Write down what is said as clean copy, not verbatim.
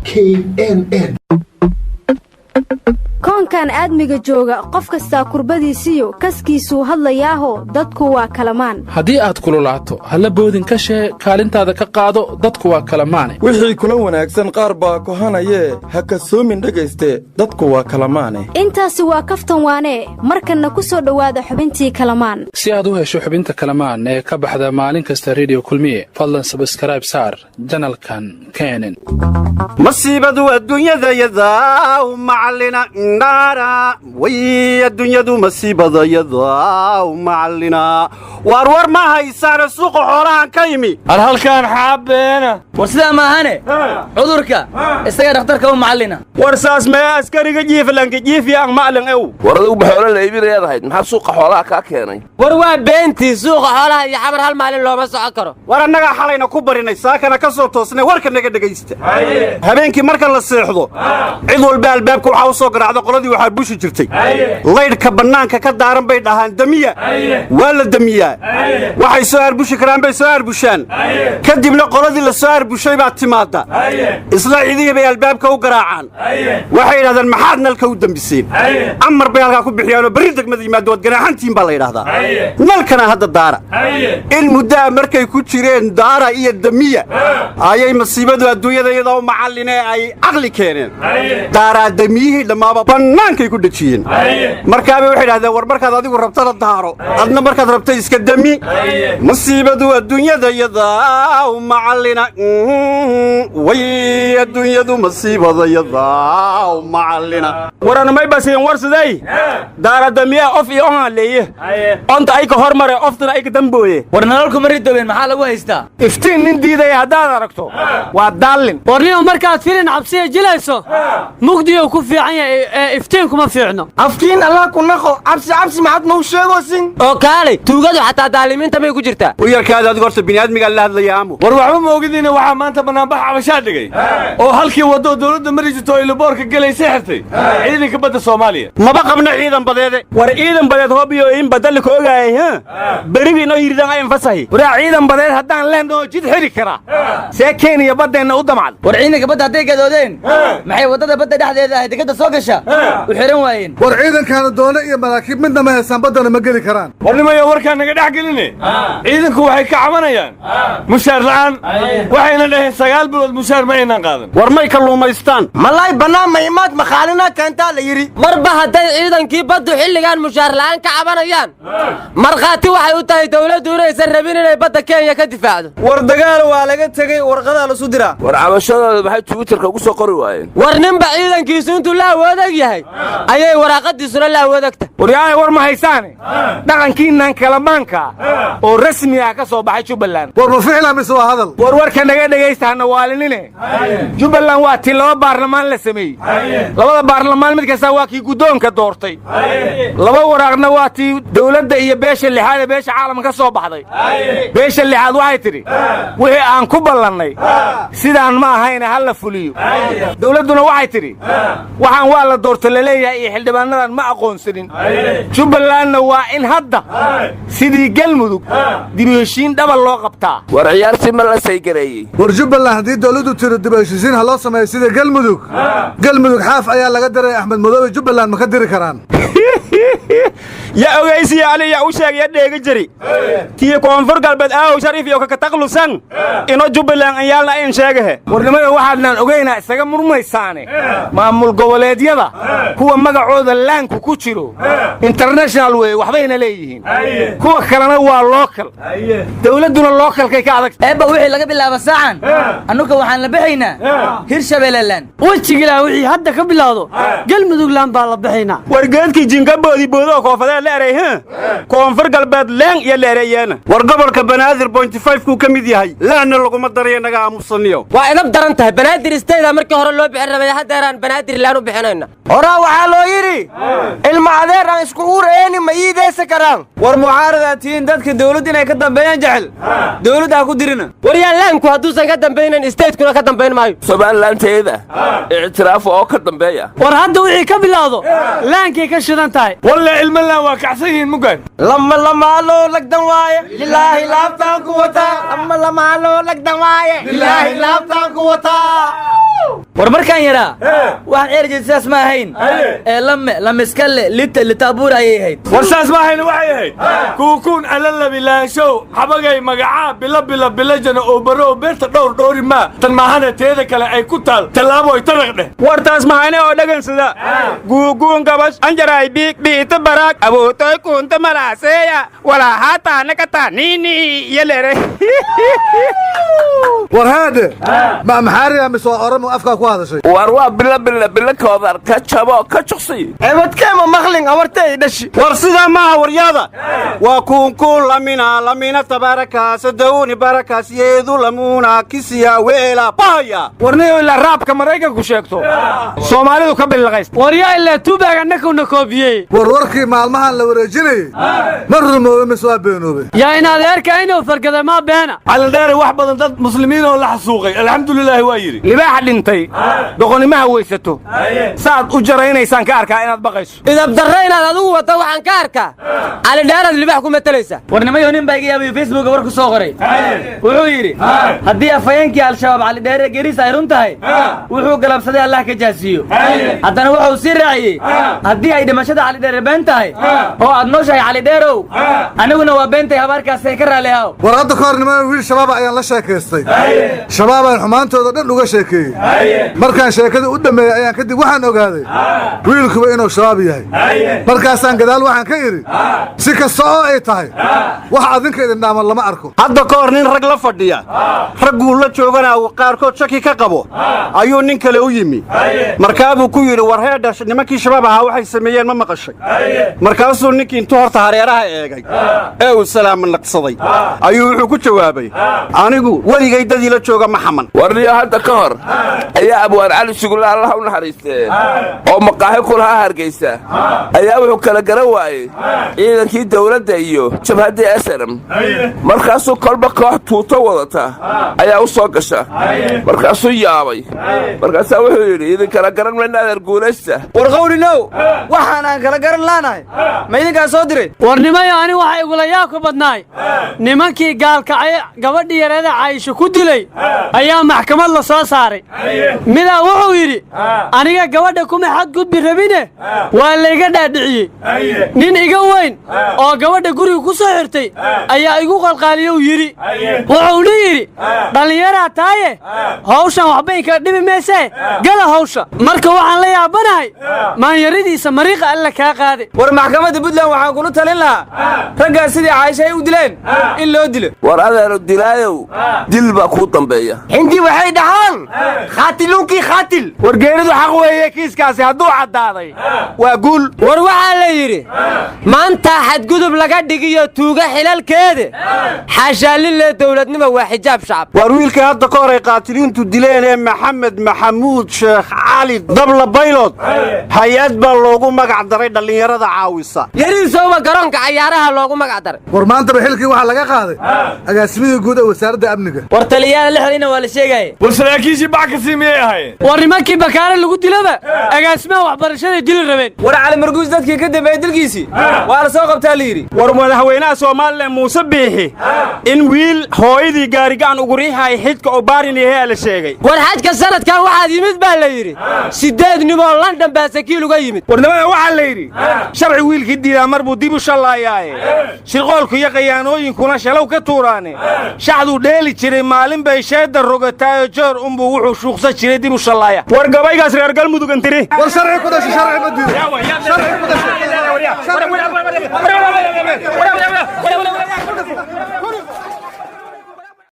KNN. Koonkan aadmiga jooga, qof kastaa kurbadiisiyo kaskiisuu hadlayaaho, dadku waa kalamaan. Haddii aad kululaato, halla boodin ka shee, kaalintaada ka qaado, dadku waa kalamaane. Wixii kula wanaagsan qaar baa kohanayee, ha kasoomin dhegayste, dadku waa kalamaane. Intaasi waa kaftan waanee. Markanna ku soo dhowaada xubintii Kalamaan. Si aad u hesho xubinta Kalamaan ee ka baxda maalin kasta Rediyo Kulmiye, fadlan subscribe saar channelkan KNN. Masiibadu adduunyadayada u macallina ndhaara way, adduunyadu masiibadayada u macallina. Waar, war ma haysaane, suuqa xoolahan ka yimi. Hal halkaan xaabeena. War sidaa maahane, cudurka isaga dhakhtarka u macallina. War saas mee, askariga jiiflanka jiifyaan maclin ew. War adigu xoolo la iibinayaad ahayd, maxaa suuqa xoolaha kaa keenay? War waa beentii, suuqa xoolaha iyo Xamar hal maalin looma socon karo. War annagaa xalayna ku barinay, saakana ka soo toosnay. Warka naga dhegaysta. Habeenkii marka la seexdo, cid walba albaabka waxaa u soo garaacda qoladii waxaa bushi jirtay. Laydhka bannaanka ka daaran bay dhahaan damiya. Waa la damiyaa. Waxay soo arbushi karaan bay soo arbushaan. Kadibna qoladii la soo arbushay baa timaadda. Isla cidihii bay albaabka u garaacaan. Waxay yidhahdaan, "Maxaad nalka u dembiseen?" Amar bay halkaa ku bixiyaanoo berri degmada yimaado, "Waad ganaaxantihiin," baa la yidhahdaa. "Nalkana hadda daara." In muddaa markay ku jireen daara iyo damiya, ayay masiibadu adduunyada iyadoo macallinee ay caqli keeneen. Daaraa damiyihii dhammaaba bannaankay ku dhejiyeen. Markaabay waxay idhahdeen, "War markaad adigu rabtana daaro, adna markaad rabta iska dami." Masiibadu adduunyada yadaa macallina way, adduunyadu masiibada yadaa macallina. Waranamay basiin warsaday, daaradamiyaa off iyo on aan leeye, onta ay ka hormare, oftana ay ka dambooye. War nalalku ma ridoobeen? Maxaa lagu haystaa? Iftiin nin diidaya haddaad aragto, waa daallin. Warniyo, markaad filin cabsiya jilayso, mugdiyow ku fiican yahay ee iftiinkuma fiicno. Afkiin Allah ku naqo, cabsi cabsi maxaad mau sheegoosin? Oo kaalay, tuugadu xataa daalimiinta may ku jirtaa? U yarkaada adigu, horta bini'aadmigaa la hadlaya aamu. War waxba ma ogidina, waxaa maanta banaanbax cabashaa dhigay oo halkii waddo dowladda mari jirto oo airportka gelaysa xirtay ciidanka badda Soomaaliya. Maba qabno ciidan badeede. War ciidan badeed hobiyo in badali ka ogaayay, ha berigi inoo yiridan ay infasahi. Waraa, ciidan badeed haddaan leenaho jid xiri karaa, see Kenya baddeenna u damcad? War ciidanka badda hadday gadoodeen, maxay waddada badda dhexdeeda ahay dekadda soo gasha u xihan waayeen? War ciidankaana doone iyo maraakiib midna ma haysaan, baddana ma geli karaan. War nimayo, warkaan naga dhex geline, ciidanku waxay ka cabanayaan mushaar la'aan. Waxayna dhaheen 9 bilood mushaar ma aynan qaadan. War may kalluumaystaan? Malaay bannaan ma imaad makhaalina keentaa la yidhi. Marba hadday ciidankii baddu xilligan mushaar la'aan ka cabanayaan, markhaati waxay u tahay dawladdu inaysan rabin inay badda Kenya ka difaacdo. War dagaal waa laga tegey, warqadaa lasu diraa. War cabashadooda maxay Twitterka ugu soo qori waayeen? War ninba ciidankiisu intuu la awoodeg yahay ayay waraaqadiisuna la awoodegta. Waryahay, war ma haysaane, dhaqankiinnan kalamaanka oo rasmi ah ka soo baxay Jubbaland. War ma ficla mise waa hadal? War warka naga dhegaysta, hana waalinine. Jubbaland waa tii laba baarlamaan la sameeyey. Labada baarlamaan mid kastaa waa kii guddoonka doortay. Laba waraaqna waa tii dowladda iyo beesha lixaad ee beesha caalamka ka soo baxday. Beesha lixaad waxay tidhi, "Wixii aan ku ballannay sidaan ma ahayna, ha la fuliyo." Dowladduna waxay tidhi, "Waxaan waa la doorta laleeyahay iyo xildhibaanadan ma aqoonsanin." Jubbalandna waa in hadda sidii Galmudug dib u heshiin dhaba loo qabtaa. War ciyaartii ma la saygareeyey? War Jubbaland haddii dowladdu tiro dib u heshiisiin ha loo sameeyo sida Galmudug, Galmudug Xaaf ayaa laga diray, Axmed Madoobe Jubbaland ma ka diri karaan? Ya ogeysiya, ali ya u sheegaya dheega jiri tii Koonfur Galbeed aaw Shariif iyo kakataqlusan ino Jubbaland anyaalna ayn sheegahe. Warnimada waxaadnaan ogaynaa isaga murmaysaane, maamul goboleedyada kuwa magacooda laanku ku jiro international weeye, waxbayna leeyihiin. Kuwa kalena waa local, dowladduna localkay ka adag. Eebba, wixii laga bilaabo saacan, annuka waxaan la bixaynaa Hirshabeelleland. Wejigiilaa, wixii hadda ka bilowdo Galmudugland baa la bixaynaa. War geedkii jinka boodi boodoo koofadee la eray, Koonfur Galbeed leen iyo la ereyeena. War gobolka Banaadir point five kuu ka mid yahay, laanna laguma darayo, naga aamusaniyo. Waa idab daran tahay. Banaadir State markii hore loo bixin rabay, haddeeraan Banaadir laan u bixinayna. Horaa waxaa loo yidhi, ilma adeer aan isku uurayni ma iidaysa karaan. War mucaaradaa tihiin, dadka dawladda inay ka dambeeyaan jecel, dawladda ha ku dirina. Waryaan, laanku hadduusan ka dambaynan, statekuna ka dambayn maayo. Somalilanteeda ictiraaf oo ka dambeeya. War hadda wixii ka bilowdo laankay ka shidan tahay. Walle ilmalaan waa kacsan yihiin mugaan. Lama lamaaloo lagdan waaye, lilaahi laabtaan ku wataa. Lama lamaaloo lagdan waaye, lilaahi laabtaan ku wataa. War markaan yaraa waxaan ciyaari jiray sidaas ma ahayn ee lame lamiskale lita litaabuur ayay ahayd. War saas ma ahayn, waxay ahayd kuukuun alalabilaanshow xabagay magacaa bilo bilo bilajana oo baro beerta dhowr dhoori maa tan maahana teeda kale ay ku taal tallaaboy taraq dheh. War taas mahayne oo dhagansada guuguun gabash anjaray biig dhiita baraag abootoy kuunta malaaseeya walaahaataana ka taa niini yelere. War haadhe, ma Amxaariya mise waa Oromo afkaa ku hadashay? War waa bilo bilo bilo koodar ka jabo ka juqsi. Ebadkeema maqlin awartay dhashi. War sidaa maaha waryaada, waa kuunkuun lamina lamina tabaarakaas dawni barakaas yeedu lamuuna kisiya weela bahaya. Warniyo ilaa raabka Maraykanku sheegto Soomaalidu ka bilaqaysta. Waryaa ilaa tubaag annakuna koobiyey. War warkii maalmahan la wareejinayey ma rumoobay mise waa beenoobay? Yaa in adeerka inuu fargada maa beena. Calindheere wax badan dad muslimiin oo la xasuuqay alxamdulilaahi waa yidhi. Libaaxa dhintay doqonimaha weysato saad u jaraynaysaan ka arkaa inaad baqayso. Idabdarre inaad adigu waddo waxaan ka arkaa Calidheeraad libaax ku matalaysa. War nimayo, nin baa iga yaabayo Facebooka war ku soo qoray. Wuxuu yidhi haddii afhayeenkii Al-Shabaab Calidheere geriis ay run tahay, wuxuu galabsaday Allah ka jaasiiyo. Haddana wuxuu sii raaciyey haddii ay dhimashada Calidheere been tahay oo aad nooshahay Calidheerow, aniguna waa beentay habaarkaasay ka raali ahow. War hadda ka hor niman wiil Shabaaba ayaan la sheekaystay. Shabaabaan xumaantooda dhan uga sheekeeyey. Markaan sheekada u dhammeeyey ayaan kadib waxaan ogaaday wiilkuba inuu Shabaab yahay. Markaasaan gadaal waxaan ka idhi, si kasta oo ay tahay, wax adinka idin dhaaman lama arko. Hadda ka hor nin rag la fadhiya, ragguu la joogana uu qaarkood shaki ka qabo, ayuu nin kale u yimi. Markaabuu ku yidhi, war heedha, nimankii Shabaab ahaa waxay sameeyeen ma maqashay? Markaasuu ninkii intuu horta hareeraha eegay ee uu salaama naqsaday ayuu wuxuu ku jawaabay, anigu weligay dadii la jooga ma xaman. Warniyo, hadda ka hor ayaa abwaan Cali Sugulla, Allah u naxariistee, oo maqaaxi ku lahaa Hargaysa ayaa wuxuu kala garan waayey ciidankii dawladda iyo jabhaddii SNM. Markaasuu kolba koox tuuto wadata ayaa u soo gasha. Markaasuu yaabay. Markaasaa wuxuu yidhi, idin kala garan mayna, adeer guulaysta. War qawrinow, waxaan aan kala garan laanahay ma idinkaa soo diray? War nimayo, ani waxaa igula yaabka badnaay nimankii gaalkacay gabadhii yareeda Caayisho ku dilay ayaa maxkamad la soo saaray. Midaa wuxuu yidhi, aniga gabadha kuma xadgudbi rabine, waa layga dhaadhiciyey. Nin iga weyn oo gabadha guriga ku soo xirtay ayaa igu qalqaaliyou yidhi. Wuxuuna yidhi, dhallinyaraa taaye, hawshan waxba inka dhibi maysee, gala hawsha. Marka waxaan la yaabanahay maanyaradiisa mariiqa Alla kaa qaaday. War maxkamadda Puntland waxaan kula talin lahaa raggaas sidii Caayisha ay u dileen in loo dilo. War adeero dilaayow, dil baa kuu dambeeya. Xindii waxay dhahaan khaatiluunkii khaatil. War geeridu xaq weeye, kiiskaasi hadduu caddaaday waa guul. War waxaa la yidhi maanta xadgudub laga dhigiyo tuuga xilalkeeda, xaashaalile dowladnimo waa xijaab shacab. Waar wiilkii hadda ka hor ay qaatiliintu dileen ee Maxamed Maxamuud Sheekh Cali Dabla Baylod, hay-ad baa loogu magac daray dhallinyarada caawisa. Yariisowba garoonka cayaaraha loogu magac daray. War maantaba xilkii waxaa laga qaaday agaasimihii guud ee wasaaradda amniga. War taliyaala la xidhayna waa la sheegaya. War saraakiishii bac ka sii miyay ahaayeen? War nimankii Bakaare lagu dilaba agaasimaha waxbarashaday dili rabeen. War Cali Marguus dadkii ka dambeeyey dilkiisii waa la soo qabtaa la yidhi. War madaxweynaha Soomaaliya Muuse Biixi in wiil hooyadii gaarigacan ugu riixay xidka oo baarin yahay la sheegay. War xajka sanadkan waxaad yimid baa la yidhi 8 nimoo London baasakiil uga yimid. War nimada waxaa la yidhi sharci wiilkii diidaa mar buu dib u shallaayaaye, shirqoolku iyo qayaanooyinkuna shalow ka tuuraane, shacduu dheeli jiray maalin bay sheedda rogataayo, joor unbuu wuxuu shuuqsan jiray dib u shallaaya. War gabaygaas reer Galmudug antiri. War sharci ku dhashay sharci ma diido, sharci ku dhashay.